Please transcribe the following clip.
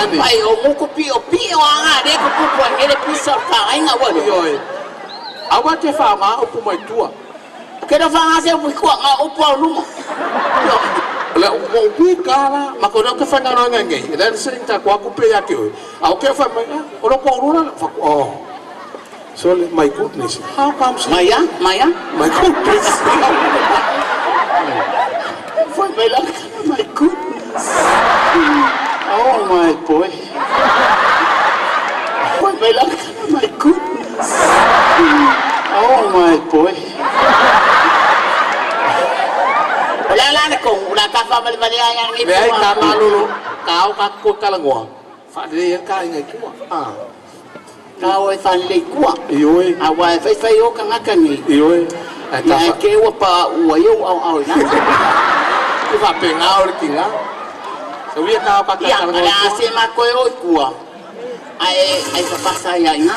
Ani. Ai o muku pio pio anga le ko pupu ai hele pisa o ka ainga wa lo. Ioe. Aua te whaonga upu mai tua. Ke no whanga se upu kua nga upu au luma. Le o ui kala, ma ko ke whanga roa ngai ngai. Le se ta kwa ku pe ya ke oi. A o ke wha mai, o lo ko rura, fa oh. So my goodness. How comes Maia, maia. My goodness. Foi mai la my goodness. Oh my boy. Foi mai la my goodness. Oh my boy. O la la le ko, o la ka fa male male ai ngi. Le ai ka malolo, ka o ka ko kalangoa. Fa le ka ingai tua. Ah. Ka o e fa le kua. Ioe. A wa e fai fai o ka ngaka ni. Ioe. Ai ta Ia fa. ke ua pa ua iau au au ina. Te fa pe ngā o le kinga. So ia ka o ka Ia, kalangoa. ala se ma koe o i kua. Ai ai fa pasa ia ina.